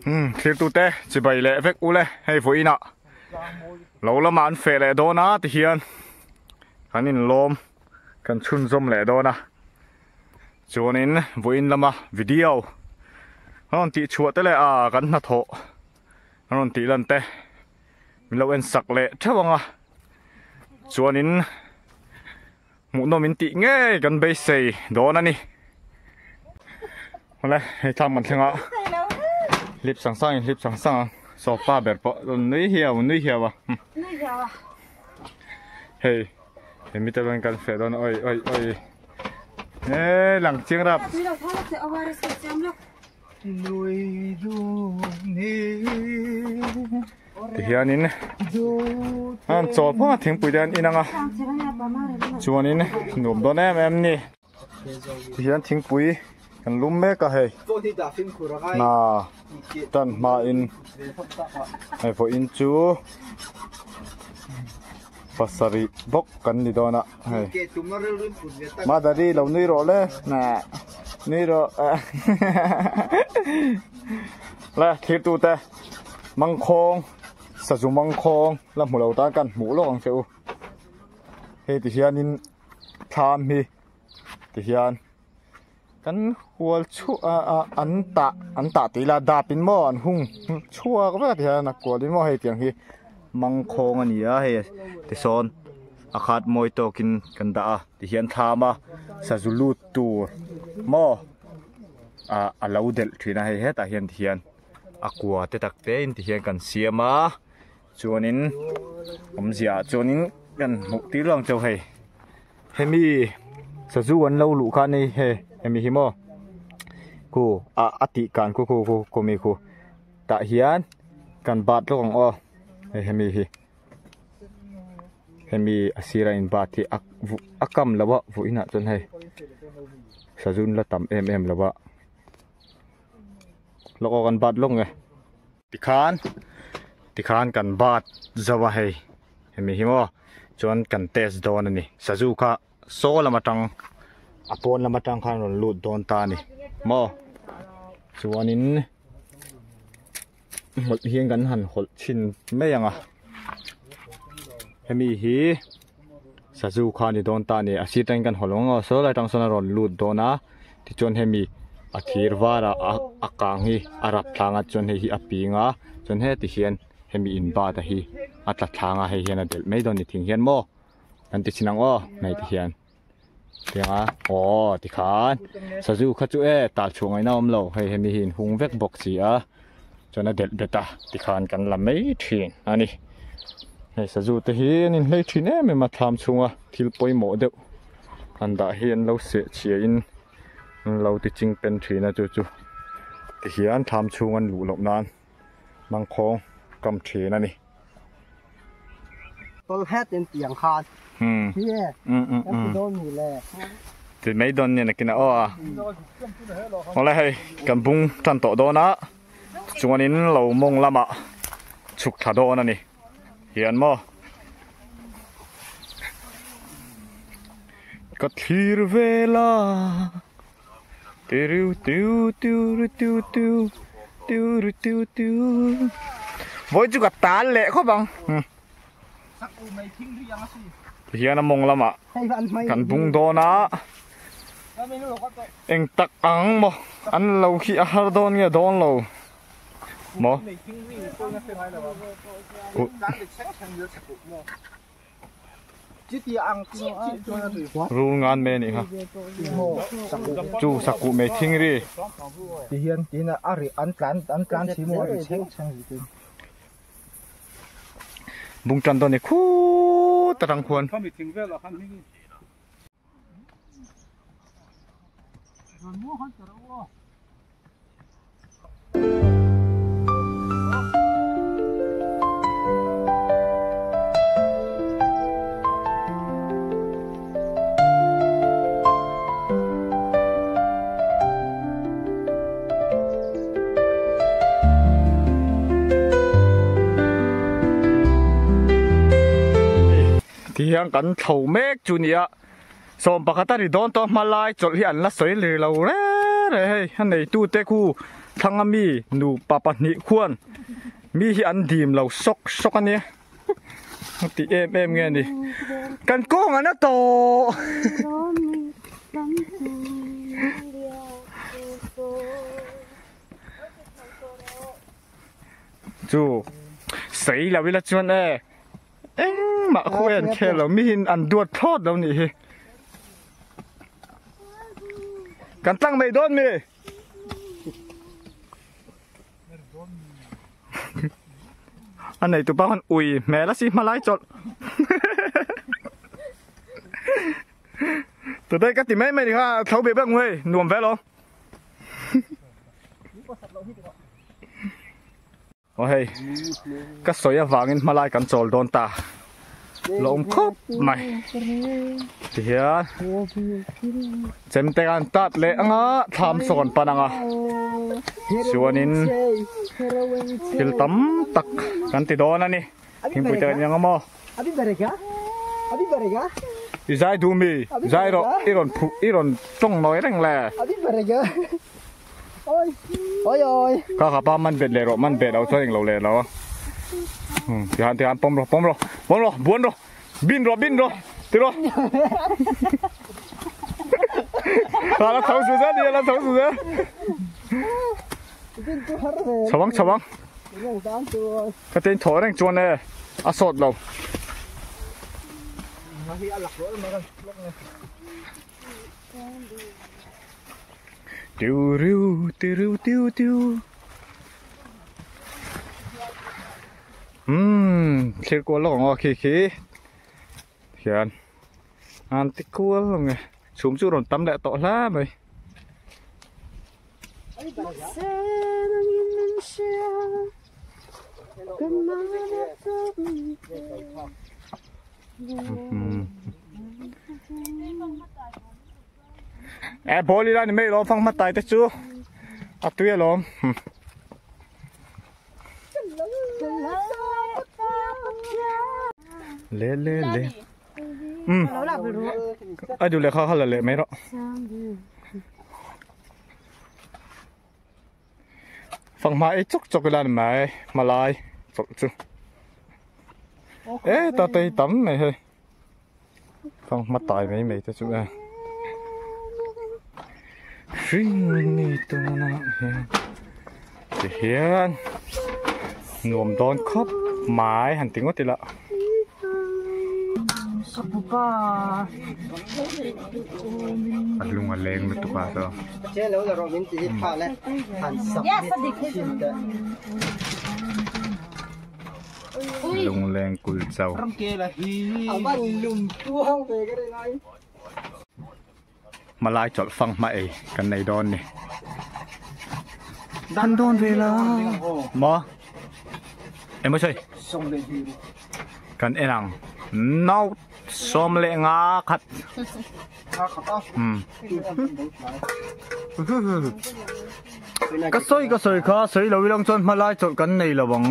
Umm thirtute chibai leh vek ule hei vawiinah lo lamah an feh leh dawn a tihian kan inlawm kan chhunzawm leh dawn a chuanin vawiin lama video a rawn tih chhuah te leh a kan hnathawh a rawn tih lan te min lo en sak leh theuh ang a chuanin Hmuhnawm in tih ngei kan beisei dawn a ni. Awle hei thlam kan thleng a hlip sang sang in hlip sang sang ang sofa ber pawh rawn nui hiau nui hiau a. Hei he mi te rawn kan feh dawn a oi oi oi e lang chiang rap. Tihianin an chawl phawng a thingpui te an in ang a chuanin nuam dawn em em ni tihian thingpui kan lum mek a hei hna tan hmain hei vawiin chu pasarih bawk kan ni dawn a hei Madari lo nui rawh le nui rawh le thlir tute. Mangkhawng, sazu mangkhawng la hmu lo tan kan hmuh lawk ang che u. Hei ti hianin thlam hi ti hian kan hual chhuah a a an tah an tah tih ila dap in maw an hung chhuak vek a ti hian a kual in maw hei tiang hi mangkhawng a ni a hei tisawn a khat mawi tawkin kan dah a ti hian thlam a sazu lut tur maw ah a lo delh thin a hei hetah hian ti hian. A kua te tak te in ti hian kan siam a chuanin awmzia ah chuanin kan hmuh tir lo ang cheu hei hemi sazu an lo luh khan hei he hemi hi maw khu a a tih kan khu khu khu khu mi khu tah hian kan bat lawk ang aw hei hemi hi hemi a sira in bat hi a a kam lo a vawiin ah chuan hei sazu an la tam em em lo a. Lawk aw kan bat lawk nge. Tikhan tikhan kan bat zo a hei hemi hi maw chuan kan test dawn a ni sazu kha saw lam atang a pawn lam atang khan rawn lut dawn ta a ni maw chuanin hawlh hian kan han hawlh chhin mai ang a hemi hi sazu kha a ni dawn ta a ni a sir atangin kan hawlh ang a saw lai atang sawn a rawn lut dawn a tichuan hemi a thir var a a kang hi a rap thlang a chuan hei hi a ping a chuan heti hian hemi in bat a hi a tla thlang a hei hian a delh mai dawn a ni thing hian maw kan ti chhin ang aw hei ti hian. Tianga aw tikhan sazu kha chu e tal chhuah ngaihna awm lo hei hemi hi inhung vek bawk si a chuan a delh bet a tikhan kan la mai thin a ni hei sazu te hi an inhlei thin em em a thlam chhunga thil pawimawh deuh an dah hi an lo seh chhia in an lo ti ching pen thin a chu chu tihian thlam chhung an luh loh nan mangkhawng kam thin a ni. Tawlh het in tiang khan. Hmm. Hi e. Um um um. Don ni le. Ti mai don ni nakin a aw a. Awle hei kan bung tan tawh dawn a. Chuanin lo mawng lamah chhuk thla dawn a ni. Hian maw. Ka thlir vela. Tiu tiu tiu ru tiu tiu tiu ru tiu tiu Vawi chu ka tal leh khawp ang. Tihian a mawng lamah kan bung dawn a. Eng tak ang maw an lo hi a har dawn nge dawn lo maw. Rul ngan mai a nih kha. Chu sakuh mai thing ri. Bung tan dawn ni khut atang khuan. Tihian kan thlo mek chu nia. Sawm pakhat a ri dawn tawh hma lai chawlh hi an la sawi ri lo re re hei a neitu te khu Thlanga mi nupa pahnih khuan mi hi an dim lo sawk sawk a nia. Ti em em nge ni. Kan kawng an a tawh. Chu sei lo ila chuan e engmah khawi an khel lo mi hin an duat thlawt lo nih hi. Kan tlang mai dawn mi. A nei tupa khan ui hmel a si hma lai chawlh. Today ka ti mai mai ni kha tho be bang hei nuam ve lo. Aw hei ka sawi avangin hmalai kan chawl dawn ta lawm khawp mai tihian chemte an tat leh anga thlam sawn pan anga chuanin thil tam tak kan ti dawn a ni thingpui te kan eng amaw i zai duh mi zai rawh i rawn phuh i rawn tawng nawi reng le. Kha kha pa man bet leh rawh man bet lo chuan englo leh lo a tihan tihan pawm rawh pawm rawh pawm rawh buan rawh bin rawh bin rawh ti rawh kha la tho su zel nia la tho su zel chho ang chho ang ka tin thaw reng chuan e a sawt lo. Tiu riu ti riu tiu tiu Umm thlir kual lawk ang aw khi khi hian an ti kual ang e chhum chu rawn tam leh tawh hle mai. E ball ila ni mai lawm fang hma tai te chu a tui alawm. Le le le. Um. Ai du le kha kha la le mai rawh. Fanghma ei chawk chawk ila ni mai hmalai chawlh chu. E ta tei tam mai hei. Fanghma tai mai mai te chu e. Hring ni tunah hian ti hian nuam dawn khawp mai han ti ngawt ila. A lung a leng lutuk a saw. Lungleng kul chau. Hmalai chawlh fang hma ei kan nei dawn ni. Dan dawn ve la. Maw? Emaw sawi? Kan en ang. Note 15 khat. Ka sawi ka sawi kha sawi lo ilang chuan hmalai chawlh kan nei lo ang.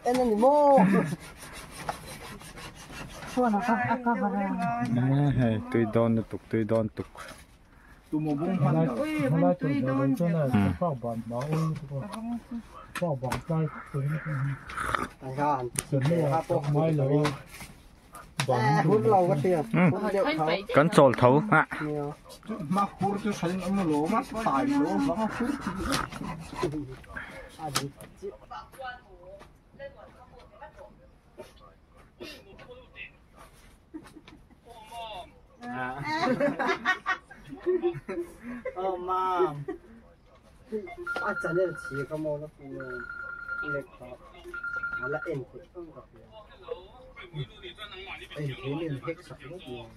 En ani maw? Hei tui dawn lutuk tui dawn tuk. Kan chawl tho a. Oh mam. A channel chhia ka maw na pu lek kha ala en theih ang ka hria. En thei min hek sak ngawt mai.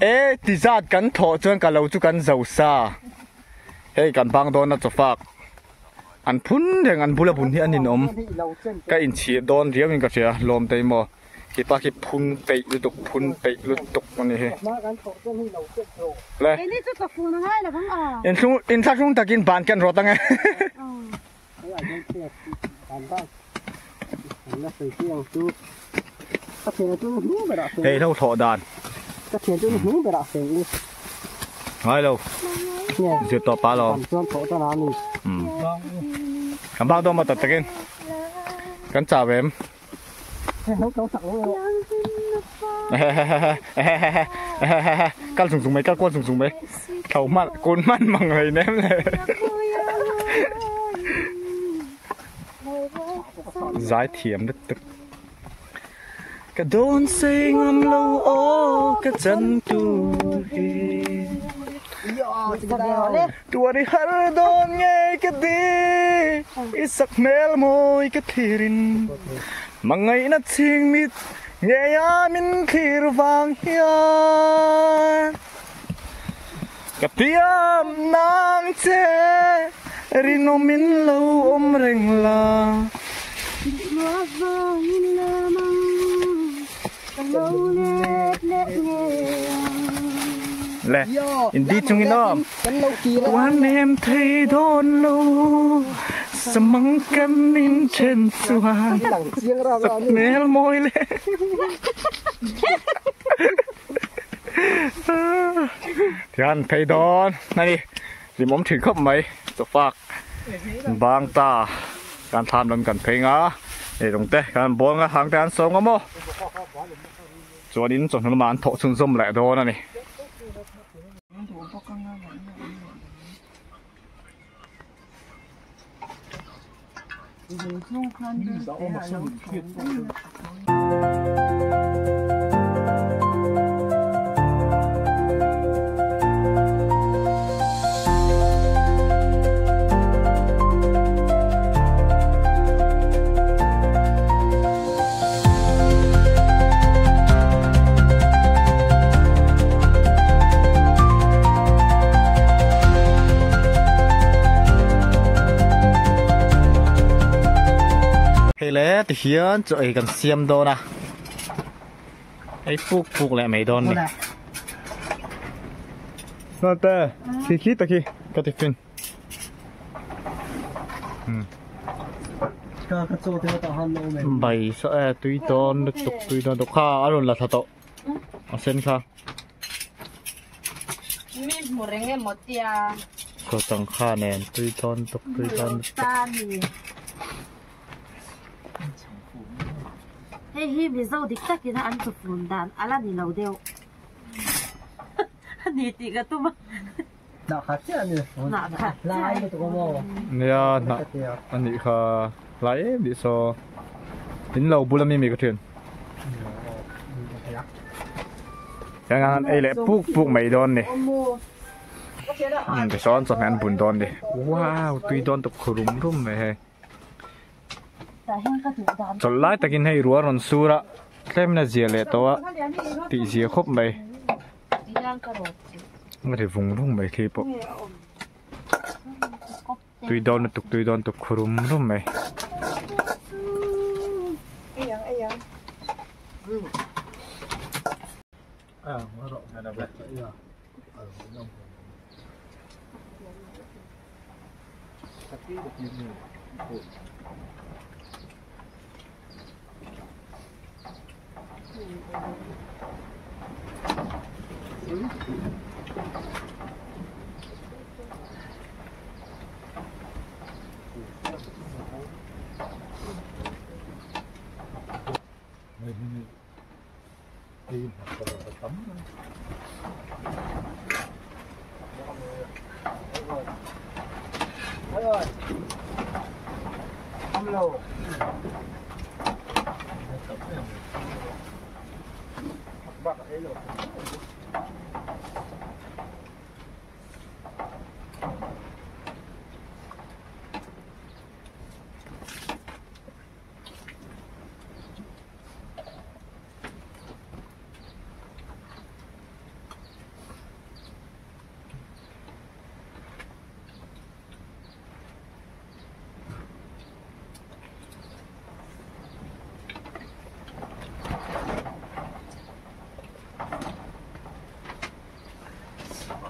E ti zat kan thawh chuan ka lo chu kan zo sa hei kan bang dawn a chawfak an phun reng an bula bun hi an inawm ka inchhir dawn riau in ka hria lawm te maw Khi pa khi phun peih lutuk phun peih lutuk a ni hi. Le. Inthlung inthlahrung takin ban kan rawt ange. Hei hlo thlawh dan. Ngai lo. Zir tawh pa lo. Kan bak dawn maw tak takin. Kan chau em. Kal chung chung mai kal kual chung chung mai tho hman kun hman mang hlei nem le zai thiam lutuk ka dawn sei ngam lo aw ka chan tu hi tuar i har dawn ngei ka di i sak hmel mawi ka thlirin Hmangaihna chhingmit ngeia min thlir vang hian ka tiam nang che rinawmin lo awm reng la. Le in di chungin aw Tuan em thei dawn lo Samang kan in then chuan Sak hmel mawi le Thian phei dawn a ni Hlimawm thin khawp mai Chawfak bang ta kan thlam lam kan phei nga Ei rawng te kan bawl nga hang te an sawm nga maw. Chuanin chawhnu lamah an thawh chhunzawm leh dawn a ni. Hei le tihian chaw ei kan siam dawn a ei puk puk leh mai dawn ni. Snate khi khi ta khi ka tiffin. Bai saw e tui dawn lutuk tui dawn lutuk kha a rawn la thla tawh a sen kha. Mi hmu reng emaw tia. Chaw chang kha nen tui dawn lutuk tui dawn lutuk. Hei hi Mizo dik takin an chawfun dan a la ni lo deuh. A ni tih ka tum a. Hnah khat chiah a ni. Hnah khat chiah. Lai lutuk a maw? Nia hnah a nih kha lai em tih saw in lo bul ami mi ka thian. Heng an ei leh puk puk mai dawn ni. Tichuan chawhmeh an bun dawn ni. Wow tui dawn tuk rum rum mai hei. Chawlh lai takin hei ruah rawn sur a tlemna zia leh tawh a tih zia khawp mai a ri vung vung mai thli pawh tui dawn lutuk tui dawn tuk khu rum rum mai.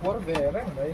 Khuar ve reng mai.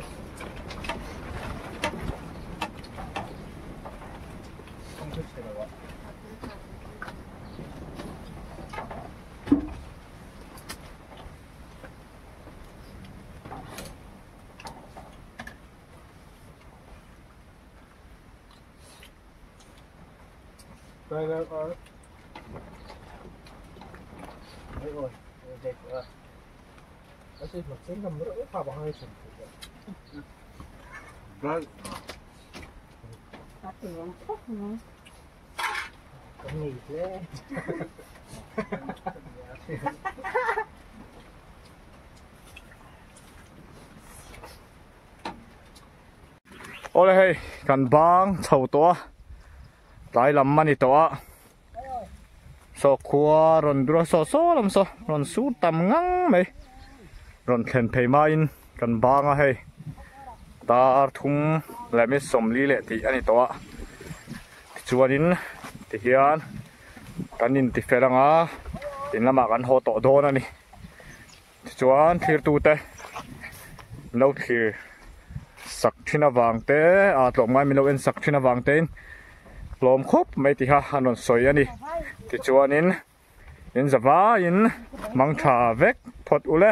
Awle hei kan bang chho tawh a tlai lam a ni tawh a saw khua rawn dur a saw saw lam saw rawn sur tam ngang mai rawn thlen phei maiin kan bang a hei tar thum leh mi 40 leh tih a ni tawh a tichuanin tihian kan intifel anga in lamah kan haw tawh dawn a ni. Tichuan thlirtute min lo thlir sak thin avang te ah tlawmngai min lo en sak thin avang tein hlawm khawp mai tih kha an rawn sawi a ni. Tichuanin in zavaiin mang tha vek phawt ule.